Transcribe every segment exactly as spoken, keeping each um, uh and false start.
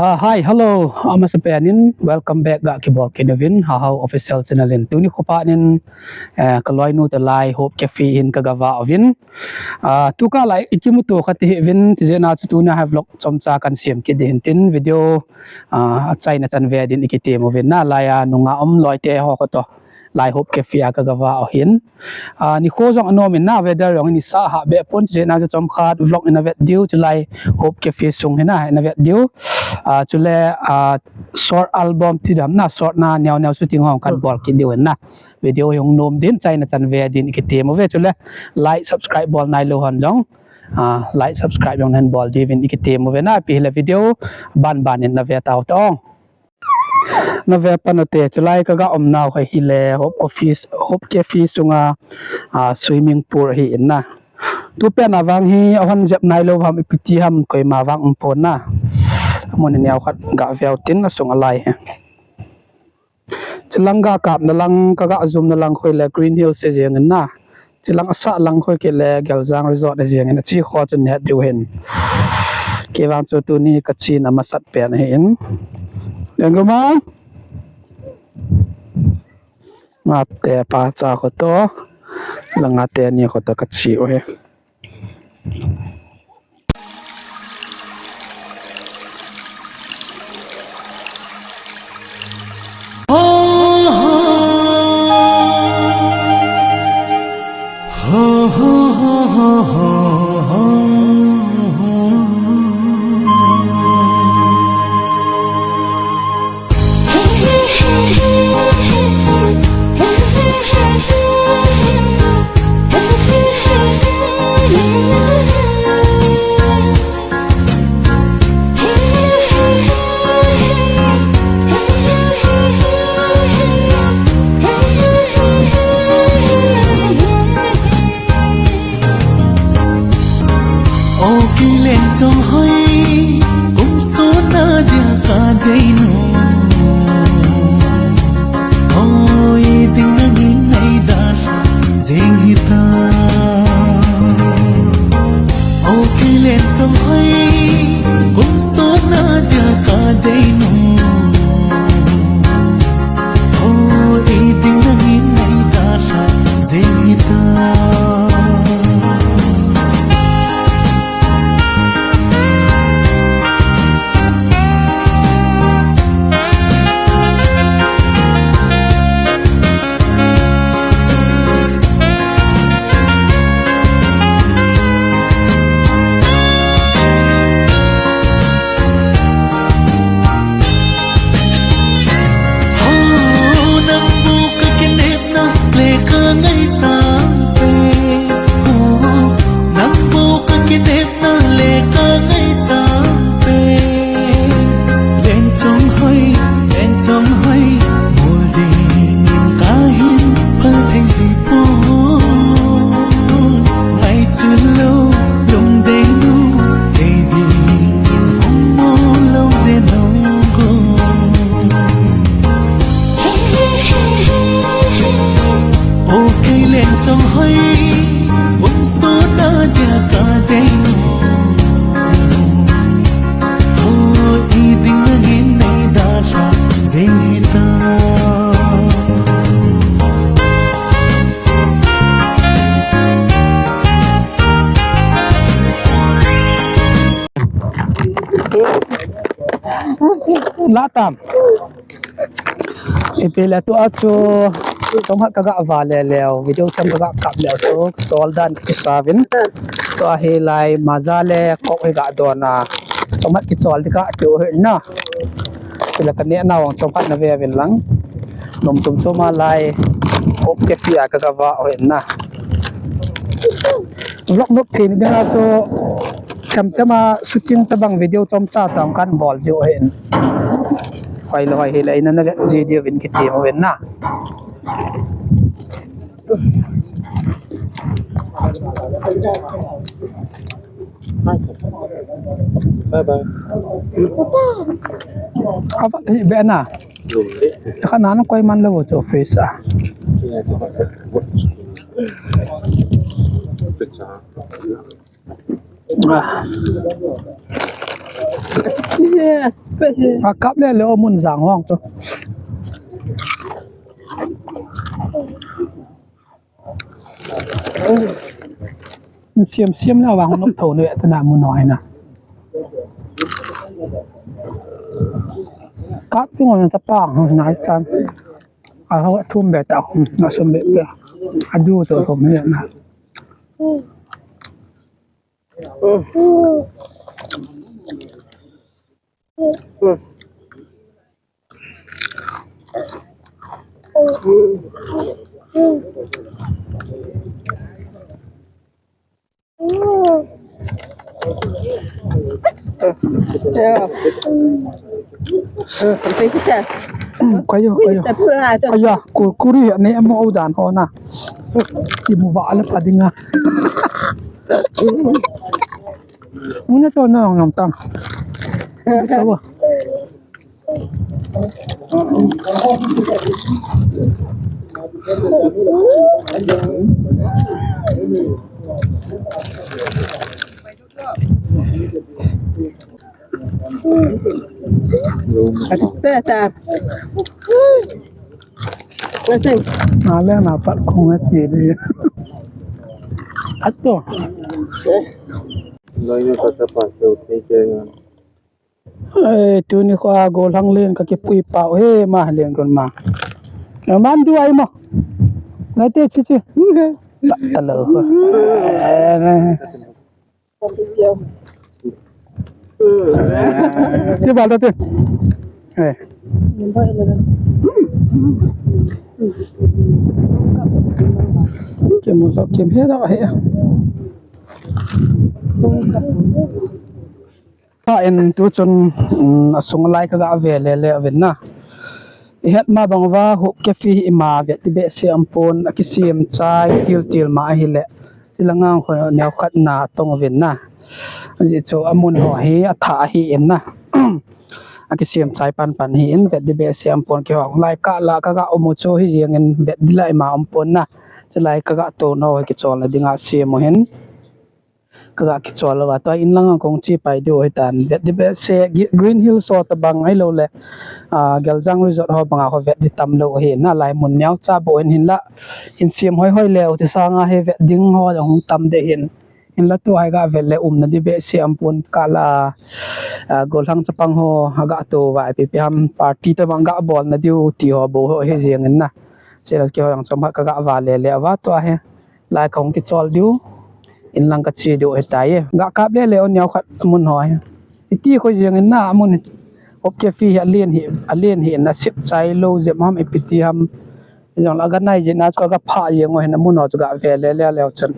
Ah, hi, hello. Amasapen in welcome back ga kibol kit uvin Hahao Official Channel in. Tuni khopa nin, eh, kaloinu te lai Hope Cafe hin kaga va uvin. Ah, tu kah lai ikimuto kha ti hi uvin, chijeh a chu tuni a hi vlog chomcha kan sem kit ding hin tin video, ah, achaina chan ve din ikitem uvin na, lai a nunga um loi te ho kho toh. Lai Hope Cafe a kaga va u hin. Ah, nikho jong anom in na, weather jong in isa hah be pon, chijeh a chu chomkhat vlog ina vet diu, chulai Hope Cafe sung hi na, ina vet diu. Ah, chule, ah, short album ti dam na, short na neo neo shooting hong kan bol kit diu hin na. Video hung nom din, achaina chan ve din ikitem uve, chule like, subscribe bol nailou hon jong. Ah, like, subscribe jong nahin bol diuvin ikitem uve na, ipi hile video ban ban in na ve tau tong. Na ve pan u te, chulai kaga umnau kha hile Hope Cafe, Hope Cafe sunga, ah, swimming pool ahi in na. Tu pen a vang hi ahon jep nailou ham, ipi ti ham, koima vang um pon na. Mun neo khat ga ve u tin asung a lai hi. Chilang ga kapna lang, kaga zoomna lang khu hile Green Hills ahi jeng in na. Chilang asah lang khu kit le Geljang Resort ahi jeng in, achi kho chu het diu hin. Kei vang chu tuni kachena masat pen ahi in. Lengumang. Ngate pa cha kho toh. Lang ngate ni kho toh kache u hi. O kei leng chonghoi, kum sot na dia ka dei nom. Hoi ding nangin nei dalha jeng hita. O kei leng chonghoi, kum sot na dia ka dei nom. Hoi ding nangin nei dalha jeng hita. Ho, nang bu ka kinepna le ka ngaisang pen. Ho, nang bu ka kinepna le ka ngaisang pen. Leng chonghoi, leng chonghoi, mol dingin ka hin phal thei ji pon. Ngai chun lou, lungdei nu, kei dingin hung mol lou je nong go. O kei leng chonghoi, kum sot na dia ka dei nom. Hoi ding nangin nei dalha jeng hita. La tam. Ipi le tua chu chomkhat kaga va le leu, video them kaga kap leu chu chol dan kisa uvin. Tua hi lai maza le coke hi ga don a. Chomkhat kichol ding ka tiu hi na. Ipi le ka neh nau chomkhat na ve uvin lang. Nom tum chom a lai Hope Cafe a kaga va u hi na. Vlog nok thei ni dinga chu cham cham a shooting tabang video chomcha chang kan bol jiu hin. Hoi lou hoi hile ina na vet ji diu vin kiti mo vin na. Bye bye. Avat hi be na. Lum de. Ka na na koi man lou chu office a. Office a. Ah. Yeah. A kap le le o mun jang hong chu. Siam siam le vang nok tho le tana mun noi na. Kap tu ngon ta pa nai tan. A ho thum be ta, a sum be ta. A du to thum le na. Kayo, kayo. Aya, ku-, kuri ne mo udan ho na. Ki mu ba le padinga. Muna to na ngam tang. Tawa. Ale na pat kong ati di. Ato. Loinu kata pa ke utai ke. Eh, tuni kho a gollhang len ka kipui pau he ma len kon ma. Eh, man du ai mo. Na te chi chi. Sa ta lo. Eh, ti bal ta te. Eh. Kim lo kim he da he. Pha in tu chun, um, a sung lai ka ga ve le le vin na. I het ma bang uva Hope Cafe hi ima vet ti behseh aum pon, a kisem chai til til ma ahile. Ti langa kho neo khat na tong vin na. Ji chu a mun ho hi a tha ahi in na. A kisem chai pan pan hi in vet ti behseh aum pon, kihong lai ka la ka ga um u chu hi jeng in vet ti lai ma aum pon na. Ti lai ka ga to no kichol na dinga sem u hin. Ka ga kichol lou va, tua in langa kong chi pai diu ahi tan. Vet ti behseh, Gi-, Green Hills ho tabang ahilou le, ah, Geljang Resort ho banga ho vet ti tam lou ahi na, lai mun neo cha bou hin hin la, in sem hoi hoi leu ti sanga hi vet ding ho jong hung tam de hin. Hin la tua hi ga vet le umna ti behseh aum pon ka la, ah, gollhang chapang ho, a ga to va ipi pi ham party tabang ga bol na diu ti ho bou ho hi jeng in na. Chela kihoi ang chom khat ka ga va le le va tua hi. Lai kong kichol diu. In lang ka chi diu ahi tai e. Ga kap le le o neo khat mun ho hi. Iti kho jeng in na mun hi. Hope Cafe hi a len hi, a len hi na sep chai lou jep ham ipi ti ham. Jong la ga nai je na chu ka ga pha jeng o hin na mun ho chu ga ve le le leu chun.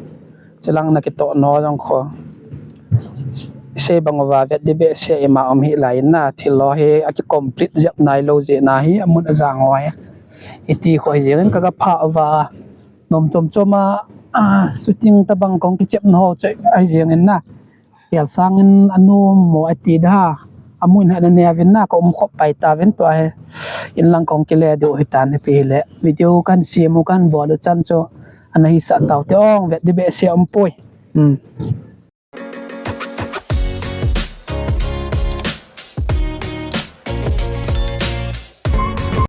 Chelang na kitoh no jong kho. Sei bang uva vet ti behseh ima um hi lai in na thil lo hi a ki complete jep nai lou je na hi a mun a jang ho hi. Iti kho hi jeng in ka ga pha uva. Nom chom chom a, ah, shooting tabang kong kichep na ho chu ahi jeng in na. Kel sang in a nom mo ati da. A mun hi na ne vin na ka um khop pai ta vin tua hi. In lang kong kile diu ahi tan hi pi le. Video kan sem u kan bol u chan chu. Ana hisah tau te ong vet ti behseh aum poi. Hmm.